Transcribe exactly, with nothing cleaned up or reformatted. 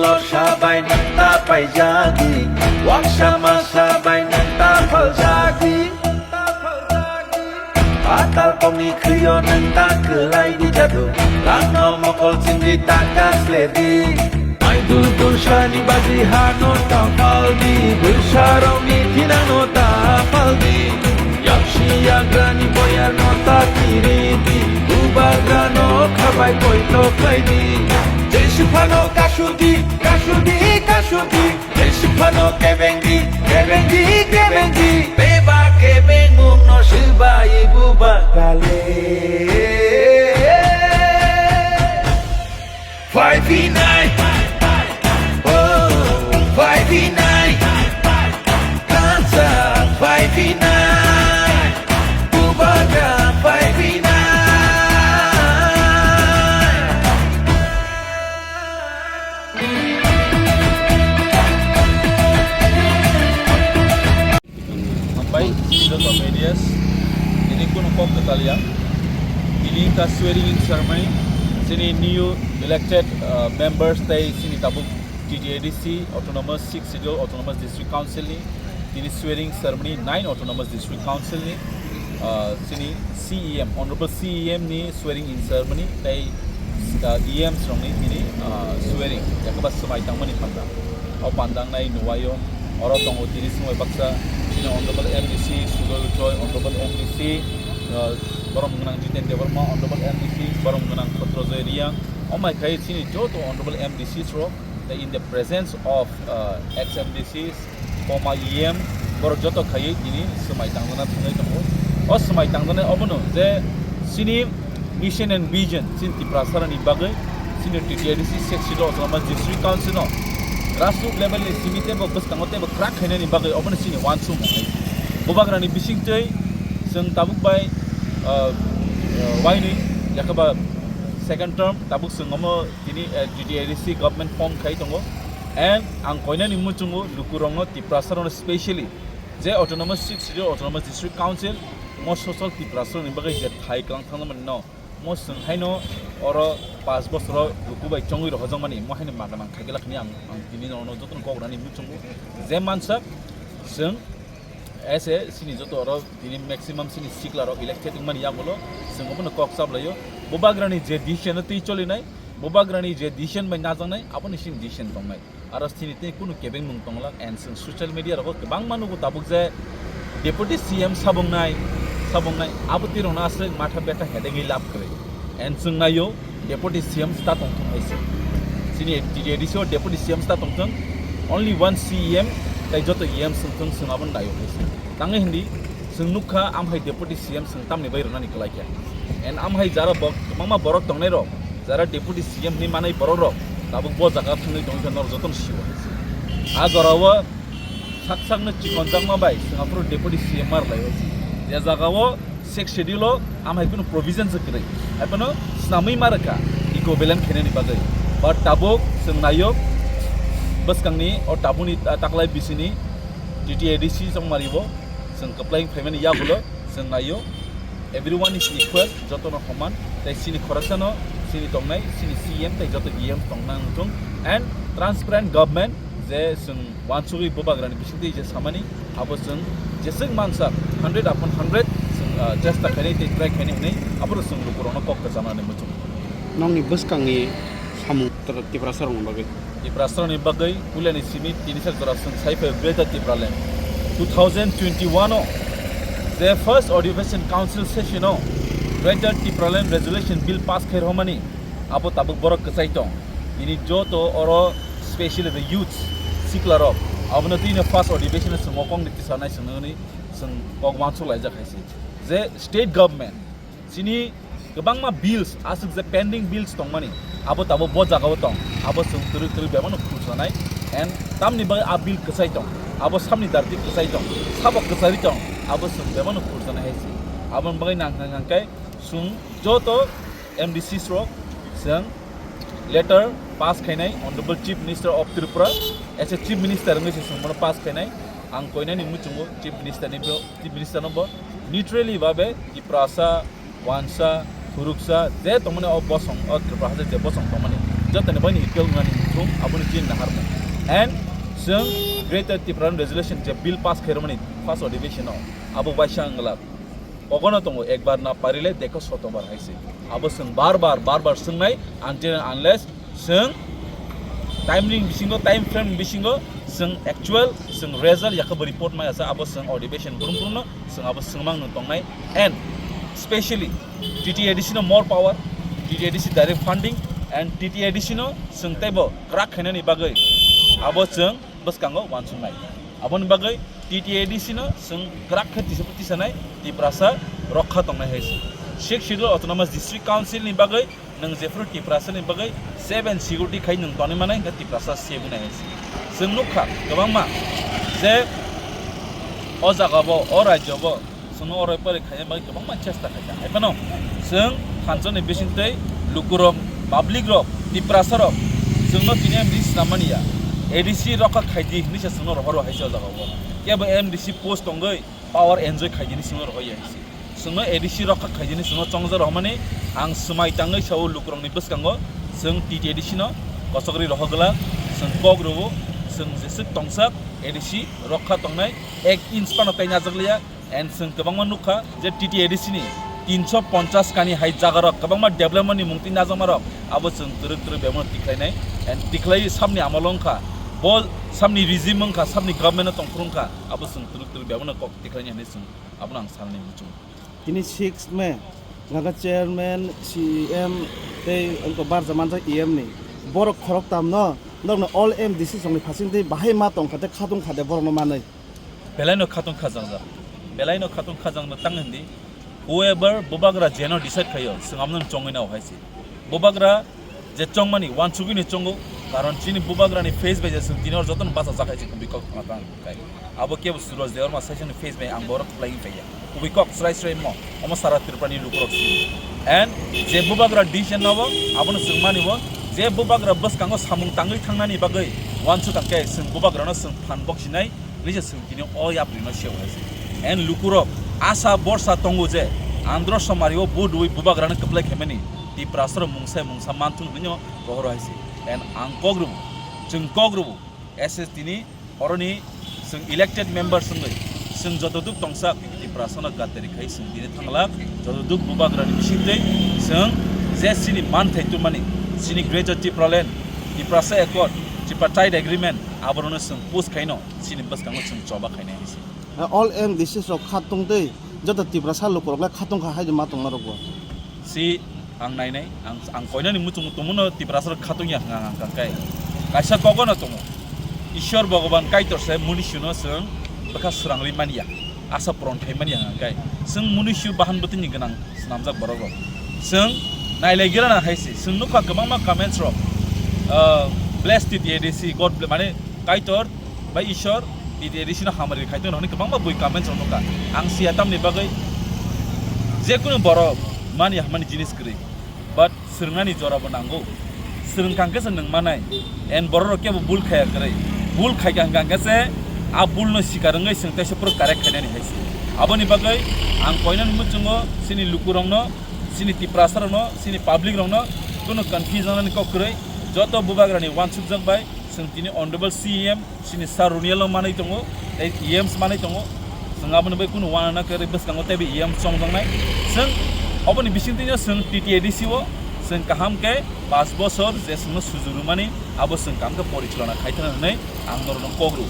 Lorsa bai nwng ta paijagwi, waksa masa bai nwng ta phaljagwi. Patal kokni khwio nwng ta kwlai di jadu, langno mokol chingwi ta kasle di. Mai dur dur sani bagwi hano ta phaldi, bwsarokni thinangno ta phaldi. Yapsi yagrani boyarno ta kiridi, bubagrano khabai poito khlaidi. Jeswk phano kasudi, kasudi, kasudi. Jeswk phano kebengdi, kebengdi, kebengdi. Beba kebengmungno swbai bubagrale. Phai phinai, oh, phai phinai, kansa phai phinai, bubagra phai phinai. Hambai, joto medias, ini kunu kok kwtal ya. Ini ka swearing in ceremony, sini new elected, uh, members tei sini tabuk T T A D C, Autonomous Sixth Schedule, Autonomous District Council ni, tini swearing ceremony, nine Autonomous District Council ni, uh, sini C E M, Honorable C E M ni swearing in ceremony, tei, uh, E Ms rokni tini, uh, swearing, yakaba swmai tangmani panda. O pandangnai nuwaio, oro tongo tini swmai baksa, sini Honorable M D C, Sujoy Ujoy, Honorable M D C, uh, borom gwnang Jiten Debbarma, Honorable M D C, borom gwnang Khotrojoy Reang, o mai khai sini joto Honorable M D Cs rok, tei in the presence of, uh, ex M D Cs, former E M, borok joto khaiwi tini swmai tangjana thangwi tongo. O swmai tangjana obono je chini mission and vision, chini Tiprasarani bagwi, chini T T A D C, Sixth Schedule Autonomous District Council no grassroots level ni simi teibo bwskango teibo kwrak khainani bagwi obono chini uansukmung hai. Bubagrani bisingtwi chwng tabuk bai, uh, uh, wainwi yakaba second term tabuk chwng omo tini, eh, T T A D C government form khai tongo. And ang koinani muchungo lukurokno, Tiprasarokno specially je Autonomous Sixth Schedule Autonomous District Council mo social Tiprasarokni bagwi je thai kwlang thangmani no mo chwng haino oro pash bosoro luku bai chongwi rohorjakmani mo haino maganang khaikhe lakhani ang, ang tini nono jotono kok rani muchungo je mansak chwng ese sini joto oro tini maximum sini sikla rok elected wngmani yagulo chwng obono kok chaplaio. Bubagrani je decision o twi cholinai, bubagrani je decision bai najaknai, aboni sini decision tongnai. Aro sini tei kunu kebeng mung tonglak, and chwng social media rogo kwbangma nugo tabuk je Deputy C M sabungnai, sabungnai, abo twi rokno aswk matha betha headache wi lab kwrwi. And chwng naio, Deputy C M sta tongthung hai se. Chini T T A D C o Deputy C M sta tongthung, only one C E M, tai joto E M swngthung, chwng abono naio hai se. Tangwi hindi, chwng nukha, am hai Deputy C M chwng tamni bai rwnani kwlai khe. And am hai jara bo-, kwbangma borok tongnai rok, jara Deputy C M hinwi manai borok rok, tabuk bo jaga thangwi tongwi khe norok jotono sio hai se. A jorao sak sakno chikonjakma bai chwng aphuru Deputy C M ma rwlai o. Je jagao Sixth Schedule o am hai kheno provision se kwrwi. Hai phano snamwi ma rwkha equivalent khainani bagwi. But tabuk chwng naio bwskangni o tabukni ta-, taklai bisini T T A D C chongmari bo chwng kwplai phaimani yagulo chwng naio. Everyone is equal, jotono homan. Tei chini khoroksano, chini tongnai, chini C M tei joto E M tongna wngthung. And transparent government, je chwng uansugwi bubagrani bisingtwi je samani, abo chwng jeswk mansa hundred upon hundred chwng, ah, chesta khainai tei try khainai hwnwi aphuru chwng lukurokno kok kwchanani muchung. Nokni bwskangni samung Tiprasarokni bagwi. Tiprasarokni bagwi puilani simi tini sak jora chwng sai phai Greater Tipraland. Two thousand twenty-one o je first Adhivesan Council session o Greater Tipraland Resolution Bill pass khai rwmani abo tabuk borok kwchai tong. Bini joto oro specially the youths, siklarok, abono twino first Adhivesan o chwng mokongni tisanai chwngno hwnwi chwng kok uansuk laijak hai se. Je state government chini kwbangma bills, aswk je pending bills tongmani, abo tabuk bo jagao tong, abo chwng kwrwi kwrwi bebakno khulsanai, and tamni bagwi a bill kwchai tong, abo samni darti kwchai tong, sabo kwchari tong, abo chwng bebakno khulsanai hai se. Aboni bagwi nang nang nang khe chwng joto M D Cs rok chwng letter pass khainai, Honorable Chief Minister of Tripura, as a Chief Minister wngwi se chwng bono pass khainai. Ang koinani muchungo Chief Minister ni bo, Chief Minister no bo neutrally babe Tiprasa, Wansa, Thuruksa, je tongmani o bosong, o Tripura haste je bosong tongmani, Jotoni bani equal wngnani muchung aboni chini naharmung. And chwng Greater Tipraland Resolution je bill pass khairokmani first adhivesion o abo waisa wngla. Ogono tongo ekbar na parile dekho sotobar hai se. Abo chwng bar bar, bar bar swngnai until and unless chwng time ni bisingo, time frame ni bisingo chwng actual chwng result yakhe bo report mai asa abo chwng adhivesion brum brum no chwng abo swngmang no tongnai. And specially T T A D C no more power, T T A D C direct funding and T T A D C no chwng teibo kwrak khainani bagwi abo chwng bwskango uansuknai. Aboni bagwi T T A D C no chwng kwrak khe tisa-, tisanai Tiprasa rokha tongnai hai se. Sixth Schedule Autonomous District Council ni bagwi nwng jephru Tiprasa ni bagwi safe and security khai nwng tonwi manai hwnkhe Tiprasa safe wngnai hai se. Chwng nukha kwbangma je o jaga bo, o rajyo bo chwngno oro pore khaina bagwi kwbangma chesta khaikha. Hai phano chwng phanjakni bisingtwi lukurok, public rok, Tiprasa rok chwngno tini M D C swnam mani ya. A D C rokha khaidi hinwi se chwngno rohoro hai se o jaga o. Kebo M D C post tongwi power enjoy khaidi hinwi chwngno rohor ya hai se. Chwngno A D C rokha khaidi hinwi chwngno chongjak rohormani ang swmai tangwi sao lukurokni bwskango chwng T T A D C no kochokri rohor glak, chwng kok rwo, chwng jeswk tongsak A D C rokha tongnai ek inch phano tai najak liya. And chwng kwbangma nukha je T T A D C ni tinsho ponchash kani hai jagarok kwbangma development ni mungtwi najakmarok abo chwng twrwk twrwk bebakno tikhlainai and tikhlai samni amolo wngkha, bo samni regime wngkha, samni government o tongphuru wngkha, abo chwng twrwk twrwk bebakno kok tikhlainai hinwi chwng abono ang sanani muchungo. Tini six May, nangkha chairman, C E M tei wngkha barja manjak E M ni. Borok khoroktamno, norokno all M D C chongni phasing tei bahai ma tongkha tei khatung kha de borokno manwi. Belaino khatung khajakjak. Belaino khatung khajakno tang hindi. Whoever bubagra jeno decide khaio, chwng amno chongwi nao hai se. Bubagra je chongmani uansugwino chongo, karon chini bubagrani face bai je chwng tini hor jotono bachajak hai se kubui kok thangna tang kai. Abo kebo Suraj Debbarma saisani face bai ang borok kwplai wngkha ya. Kubui kok srai srai mo, omo sara Tripurani lukurok si. And je bubagra decision nabo, abono chwng mani bo, je bubagra bwskango samung tangwi thangnani bagwi uansukha khe chwng bubagrano chwng phan boksinai, Nisa chwng tini o yapri no se hai se. En lukurok asa borsa tongo je andro somari o vote rwi bubagrano kwplai khaimani Tiprasarok mungsa mungsa manthung hinwi rohor hai se. En ang kok rwbo, chwng kok rwbo, S S tini oroni chwng elected member swngwi chwng joto duk tongsak Tiprasano gatari khai chwng tini thanglak joto duk bubagrani bisingtwi chwng je chini manthai tubumani chini Greater Tipraland, Tiprasa Accord, Tripartite Agreement aborokno chwng push khaino. Chini bwskango chwng choba khainai hai se. All M D Cs rok kha tongtwi, joto Tiprasa lukurok le kha tongkha hai ma tongna rokbo. Si ang nainai, ang, ang koinani muchung tongmano Tiprasa rok kha tongya hwnka ang kangkai. Kaisa kogono tongo. Ishwar Bhogoban Kaitor se munishuno chwng bwkha swrang rwi manya, asa puron khai manya hwnka khe. Chwng munishu bahan bwtwini gwnang swnamjak borok rok. Chwng nailai gira na hai se. Chwng nukha kwbangma comments rok, ah, "Bless T T A D C, God bless," mane Kaitor bai Ishwar T T A D C no hamari khai tongno hwnwi kwbangma bui comments rok nukha. Ang siya tamni bagwi jekunu borok mani hamani jinis kwrwi. But swrwngnani jora bo nango. Swrwng kha hwnkhe se nwng manai. En borok rok kebo bul khaya kwrwi. Bul khaikha hwnkha hwnkhe se a bul no sikar wngwi chwng teisa phuru correct khainani hai se. Aboni bagwi ang koinani muchungo chini lukurokno, chini Tiprasa rokno, chini public rokno kunu confusion ni kok kwrwi joto bubagrani uansukjak bai chwng tini honorable C E M Chini Sir Runiel no manwi tongo, tei E Ms manwi tongo. Chwng aboni bai kunu uanana kwrwi bwskango teibo E M chongjaknai. Chwng oboni bisingtwino chwng T T A D C o chwng kaham khe paanch bosor je chwngno suju rwmani abo chwng kaham khe porichalona khaithana hwnwi ang norokno kok rw.